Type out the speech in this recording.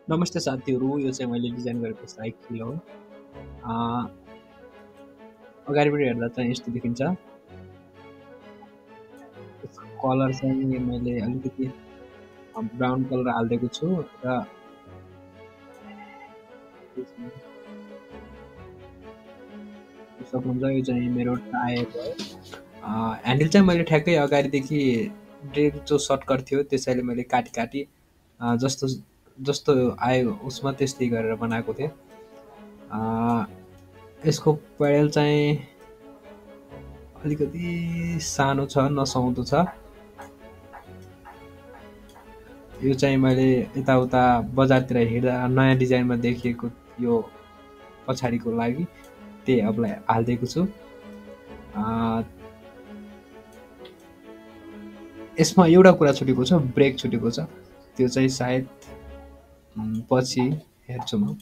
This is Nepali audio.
नमस्ते साथीहरू, यो चाहिँ मैले डिजाइन गरेको साइकल हो। अ, अगाडिबाट हेर्दा चाहिँ यस्तो देखिन्छ। यसको कलर चाहिँ मैले अलिकति ब्राउन कलर हालिदिएको छु र त्यसमा सक्नुहुन्छ यो चाहिँ मेरो टायर हो है। ह्यान्डल चाहिँ मैले ठ्याक्कै अगाडिदेखि ड्रेक जो सर्टकट थियो त्यसैले मैले काटी काटी जस्तो जस्तो आयो उसमा त्यस्तै गरेर बनाएको थिएँ। अ, यसको पेडल चाहिँ अलिकति सानो छ, नसुहाउँदो छ। यो चाहिँ मैले यताउता बजारतिर हिँड्दा नयाँ डिजाइनमा देखिएको यो पछाडिको लागि त्यही अबलाई हालिदिएको छु। अ, यसमा एउटा कुरा छुटेको छ, ब्रेक छुटेको छ। त्यो चाहिँ सायद पछि हेर्छु म।